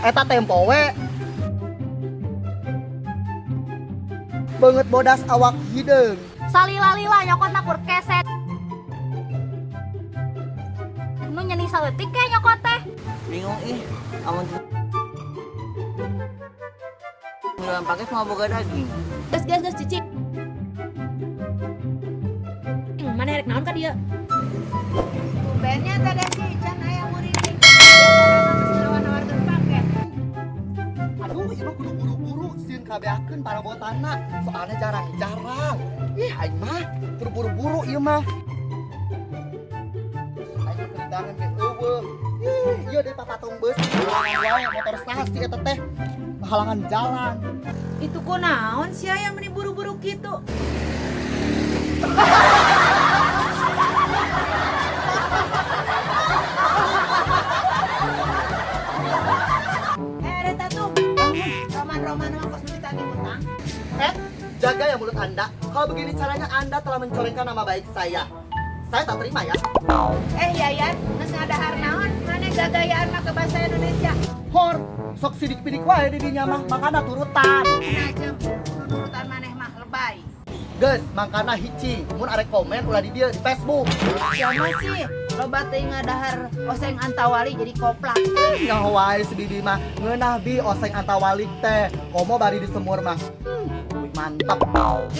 Eta tempo we. Beungeut bodas awak hideung. Salila-lila nyokotna kur keset. Nu nyeni saeutik ke nyokot teh. Bingung ih, amun jualan paket mau boga daging. Gas gas gas cicing. Mana rek naon ka dieu? Tumbennya tadi sih can aya murid. Biasana mah geus nawar-nawarkeun paket. Aduh, ieu mah kudu buru-buru sieun kabeakeun parabotana. Soalnya jarang-jarang. Ih, aing mah kudu buru-buru ieu mah. Aing mah keridangan ge eueuh. Ih, ieu deui papatung beusi halangan wae motor saha sih eta teh. Halangan jalan. Itu kunaon sia yang meni buru-buru kitu? Eh, eta tuh. Roman-roman mah kos nu ditagih utang. Jaga ya mulut Anda. Kalau begini caranya Anda telah mencorengkan nama baik saya. Saya tak terima ya. Yayan, geus ngadahar naon? Maneh gagayaan mah ke bahasa Indonesia. Hor, sok sidik-pidik wae di dinya mah, makana turutan. Nah, jeung nurutan maneh mah lebay. Geus, makana hiji, mun arek komen ulah di dieu di Facebook. Siapa sih? Loba teuing ngadahar oseng antawali jadi koplak. Nyaho wae si Bibi mah, ngeunah bi oseng antawali teh. Komo bari disemur mah. Wih, mantap.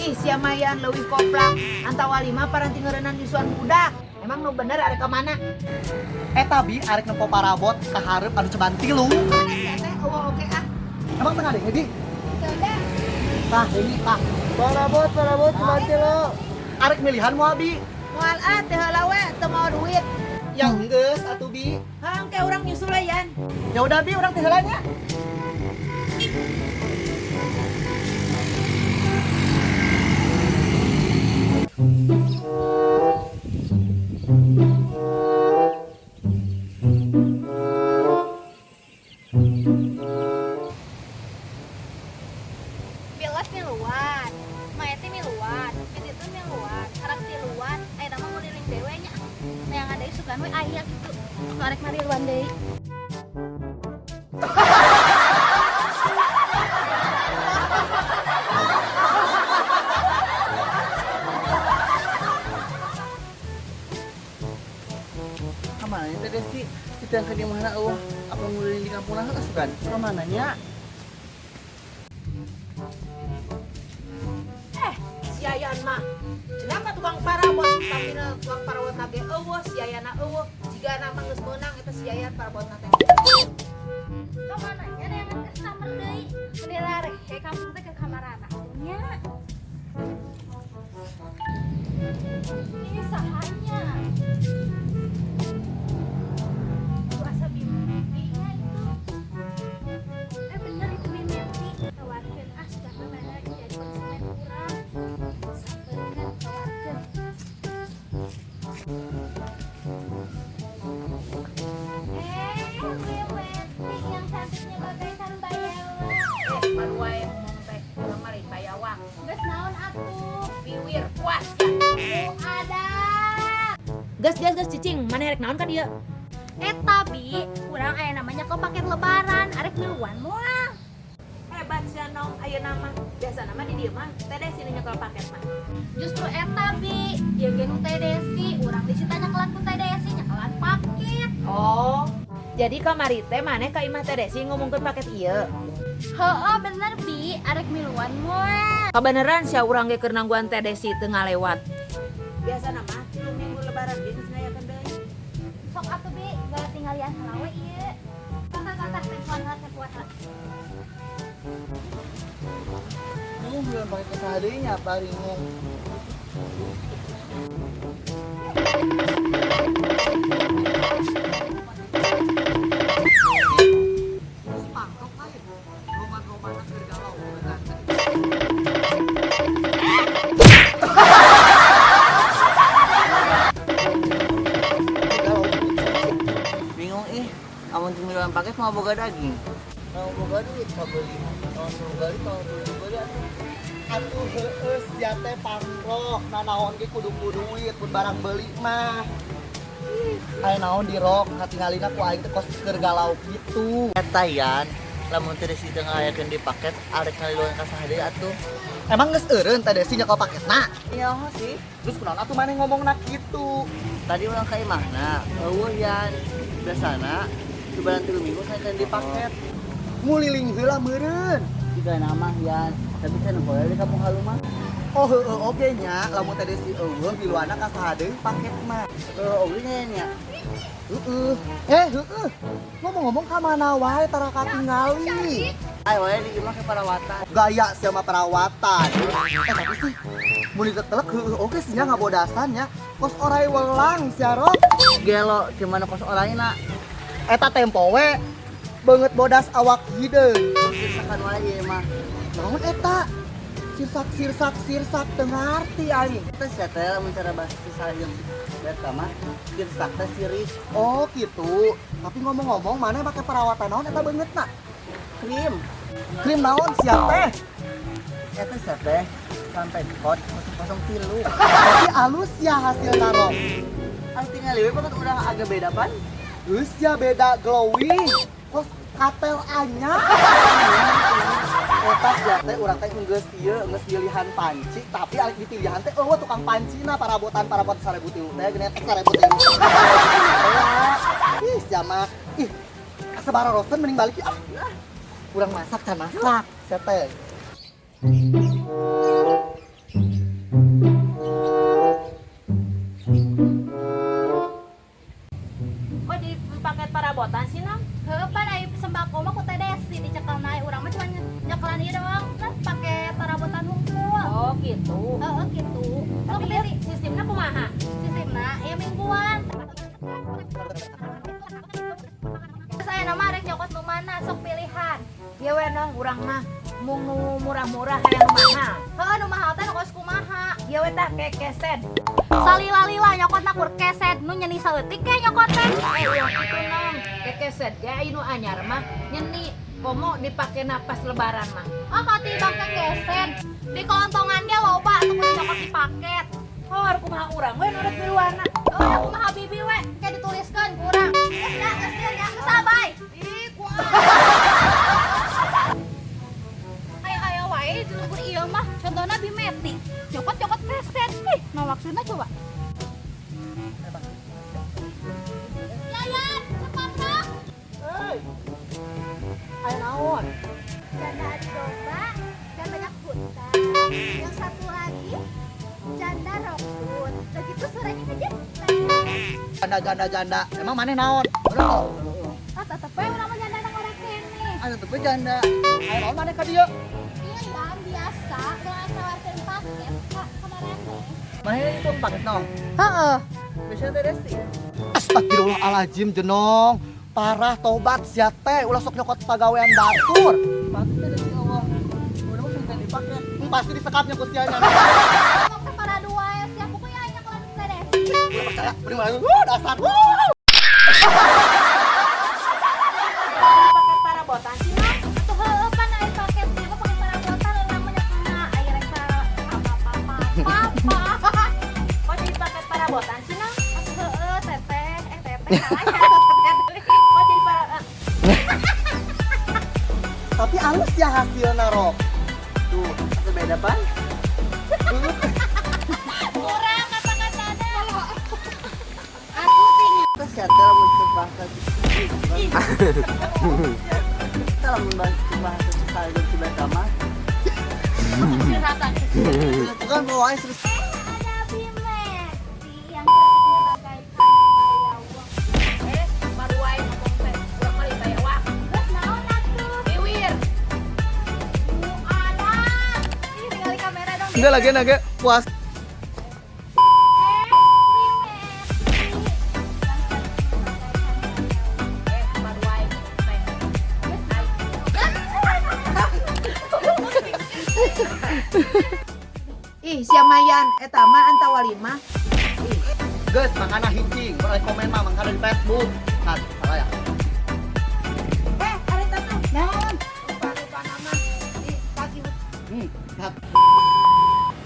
Ih, sia mah yan leuwih koplak. Antawali mah paranti ngeureunnan nyusuan budak. Emang nu bener arek ka mana? Eta bi arek nempo parabot ka hareup anu ceban tilu. Mana sia teh eueuh oge ah. Emang tengah deh, Bi? Teu da. Tah, ini tah. Parabot, parabot, ceban tilu. Arek milihan moal bi? Moal ah teu heula we, teu mau duit. Ya enggeus atuh bi. Hang ke urang nyusul we yan. Ya udah bi, urang teh heula nya. Bilas miluan, Maeti miluan, Piti itu miluan, karak tiluan, ayeuna mah nguliling dewe nya. Neangan deui sugan we aya kitu. Nu arek mariluan deui. Kamana teh Desi? Kita ke di mana eueuh? Apa nguliling di kampung heeh sugan? Kamana nya? Si Yayan mah. Kenapa tukang parabot? Tapi na tukang parabot na ge eueuh, si Yayana eueuh. Jigana mah geus meunang eta si Yayan parabotna teh. Kamana nya neangan customer deui? Meni rarehe kampung teh ke kamarana nya. Ini sahanya. Tuh asa bimbinya itu. Bener itu bimbi. Tawarkeun ah sudah mana jadi konsumen urang. Sabeurkeun tawarkeun. Biweti yang cantiknya bagaikan bayawang. Baru wae ngomong teh, urang mah lain bayawang. Geus naon atuh? Biwir puas ya. Nu ada. Gas gas gas cicing, mana rek naon ka dieu? Eta bi, urang aya namanya kok paket lebaran, arek miluan moal. Hebat sia nong ayeuna mah. Biasana mah di dieu mah teh Desi nu nyekel paket mah. Justru eta bi, ieu ge nu teh Desi, urang disita nyekelan ku teh Desi, nyekelan paket. Oh, jadi kamari teh maneh ka imah teh Desi ngomongkeun paket ieu. Heeh bener bi, arek miluan moal. Kabeneran sia urang ge keur nangguan teh Desi teu ngalewat. Biasana mah 3 minggu lebaran ge geus ngayakeun deui. Sok atuh bi, gak tinggalian heula we ieu. Tah tah tah, tempoan heula, tempoan heula. Bingung belum pakai kesaha deui nya paringung. Pangkok lain. Roman-roman keur galau beunang. Galau. Bingung ih, amun cemilan paket mau boga daging. Mau boga duit kabeli. Mau boga duit, mau dibeli atuh. Atuh heueus sia teh pangkrok, nanaon ge kudu ku duit mun barang beuli mah. Aya naon di rok katingalina ku aing teh kos keur galau kitu. Eta Yan, lamun teh Desi teu ngayakeun di paket arek ngaliluan ka saha deui atuh. Emang geus eureun teh Desi nyekel paketna? Iya sih. Terus kunaon atuh maneh ngomongna kitu? Tadi urang ka imahna, eueuh Yan. Biasana sebulan 3 minggu ngayakeun di paket. Nguliling heula meureun. Jika nama Yan, tapi can boleh di kampung halu mah. Oh heueuh oge nya, lamun teh Desi eueuh miluanna ka saha deui paket mah. Heueuh oge nya Yan ya. Heeh. Eh heueuh. Ngomong-ngomong ka mana wae tara katingali. Ayo wae di imah ke perawatan. Gaya sia mah perawatan. Eh tapi sih mun ditetelek heueuh oge sih nya ngabodasan nya. Kos orai welang sia rok. Gelo gimana kos orangna? Eta tempo we beungeut bodas awak hideung. Sirsakan wae ieu mah. Naon eta? Sirsak sirsak sirsak teu ngarti aing. Eta sia teh lamun cara bahasa saha jeung eta mah sirsak teh siris. Oh gitu. Tapi ngomong-ngomong mana make perawatan naon eta beungeutna? Krim. Krim naon sia teh? Eta sia teh sampai kot 003. Tapi alus ya hasilna rok. Anu tinggal we banget urang agak beda pan. Geus ya beda glowing. Kos katel anyar. Eta sia teh urang teh geus ieu geus pilihan panci tapi arek dipilihan teh eueuh tukang pancina parabotan-parabot 1000 teh geuning 1000. Ih sia mah ih kasabara rosen mending balik ah. Urang masak can masak sia teh. Kok jadi paket parabotan sih, Nang? Heueuh pan ai sembako mah ku teh Desi dicekelna urang mah cuma nyekelan ieu doang kan pake parabotan hungkul. Oh gitu. Heeh gitu. Tapi Sok ieu teh sistemna kumaha? sistemna ieu mingguan. Terus aya nama rek nyokot nu mana sok pilihan. Ieu we Nong urang mah mung nu murah-murah hayang nu mahal. Heueuh nu mahal teh nu kos kumaha. Ieu we tah kekeset. Salila-lila nyokotna kur keset nu nyeni saeutik ke nyokot teh. Eh ulah kitu Nong, kekeset ge aya nu anyar mah nyeni komo dipake napas lebaran mah. Oh katimbang kekeset. Di kelontongan ge loba atuh kudu nyokot di paket. Oh, har kumaha urang we nu rek miluanna. Oh, da kumaha bibi we, kayak dituliskeun ku urang. Geus nya, geus dieu nya, geus sabai. Ih, kuat. Aya-aya wae di lembur ieu mah, contohna Bi Meti. Nyokot-nyokot keset. Ih, nah maksudna coba. Yayan, cepat dong. Hei. Aya naon? Janda adu domba dan banyak hutang. Yang satu lagi janda rokut. Begitu suaranya aja. Janda janda janda. Emang maneh naon? Bro. Ah, tetep we urang mah janda anak orang kene. Anu teh janda. Aya naon maneh ka dieu? Iya, Yan, biasa. Urang nawarkeun paket ka kamarane. Maneh itu paket Nong. Heeh. Biasanya teh Desi. Astagfirullahaladzim jenong. Parah tobat sia teh ulah sok nyokot pagawean batur. Pasti teh Desi eueuh. Urang mah sering di paket. Pasti disekapnya ku sia nya. Ngomong teh para dua ya sia pokoknya aya nyekelan teh Desi. Ulah percaya, mending ulah dasar. Wuh. Paket parabotan sih, Nong. Atuh heueuh pan aya paket ieu mah paket parabotan urang mah nyekelna aya rek apa-apa. Apa. Kok jadi paket parabotan sih, Nong? Atuh heueuh teteh, eh teteh salah ya teteh. Kok jadi para Tapi alus ya hasilna rok. Tuh, asa beda pan. Kurang kata-katana. Atuh tinggal Terus sia teh lamun cek bahasa Kita lamun bahasa saha jeung si Beta mah. rasa. Itu kan bawaan terus Ada Bi Meti yang cantiknya bagaikan bayawak. Eh, baru wae ngomong teh. Urang mah bayawak. Geus naon atuh? Biwir. Nu anak. Ih, tinggal di kamera dong. Enggak lagi nage puas. Eh, Bi Meti yang cantiknya bagaikan bayawak. Eh, baru wae ngomong teh. Ih, sia mayan eta mah antawalima. Ih, Geus makana hicing, boleh komen mah mangkana di Facebook. Nah, salah ya. Eh, ari teh Naon? Lupa-lupa nama. Ih, pagi. Nah,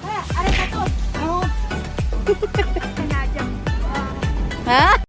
Eh, ari teh naon? Kena aja. Hah?